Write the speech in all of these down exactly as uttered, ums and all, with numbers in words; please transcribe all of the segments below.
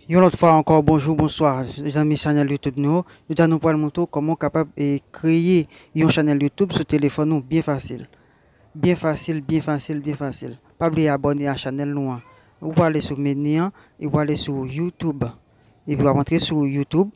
Yon lòt fwa ankò, bonjou, bonswa, zanmi chanèl YouTube nou. Jodi a nou pral montre w kòman w kapab e, kreye yon chanèl YouTube sou telefòn ou byen fasil. Byen fasil, byen fasil, byen fasil. Pa bliye abòne a chanèl nou an. Ou prale sou meni an, e ou prale sou YouTube. Epi w ap antre sou YouTube.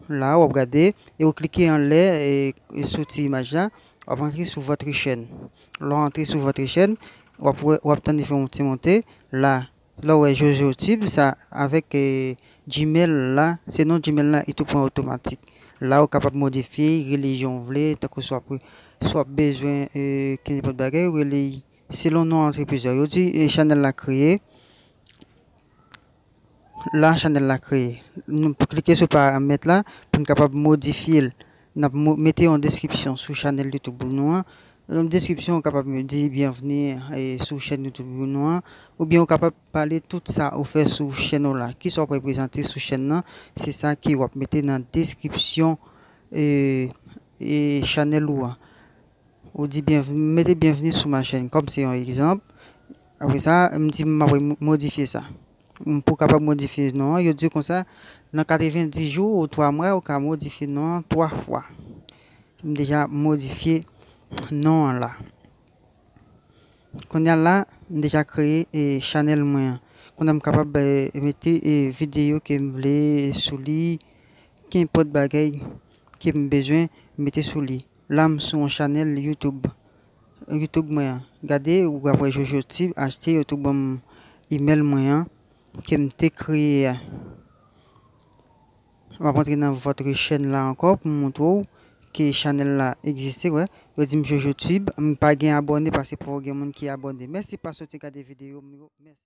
La, w ap gade, e w klike anlè, e, e sou ti imaj la, w ap antre sou votre chaîne. Lè w antre sou votre chaîne, w ap wè, w ap tande fè yon ti monte. La, lè w wè Jojo Tube, sa, avèk, e, Gmail la, se non Gmail la, e tou pran otomatik. La, ou kapab modifye rele jan w vle, tankou si w ap, si w ap bezwen, e, kenenpòt bagay, ou rele selon non antrepriz la. Yo di, e, chanèl la kreye. La, chanèl la kreye. Nou pou klike sou paramèt la pou n kapab modifye l. N ap mo- mete yon deskripsyon sou chanèl YouTube nou an. Nan deskripsyon, ou kapab di byenvni, e, sou chèn YouTube nou an, oubyen ou kapab pale tout sa ou fè sou chèn ou la. Kisa w reprezante sou chèn nan, se sa ke w ap mete nan deskripsyon, e, e, chanèl ou an. Ou di byenvni, mete byenvni sou ma chaîne, kòm se yon egzanp. Apre sa, m di m ap mo- modifye sa. M pou kapab modifye non an, yo di konsa, nan katreven di jou ou twa mwa, ou ka modifye non an twa fwa. M deja modifye non an la. Kounye a la, m deja kreye, e, chanèl mwen an. Kounye a m kapab, e, mete, e, videyo ke m vle sou li, kenpòt bagay ke m bezwen mete sou li. La, m sou yon chanèl YouTube. YouTube mwen an. Gade, ou ap wè Jojo Tube, achte YouTube ban m email mwen an ke m te kreye a. M ap antre nan votre chaîne la ankò pou m montre w ke chanèl la egziste, wè. Yo di m Jojo Tube, m pa gen abòne paske poko gen moun ki abòne. Mèsi paske w te gade videyo m yo. Mèsi.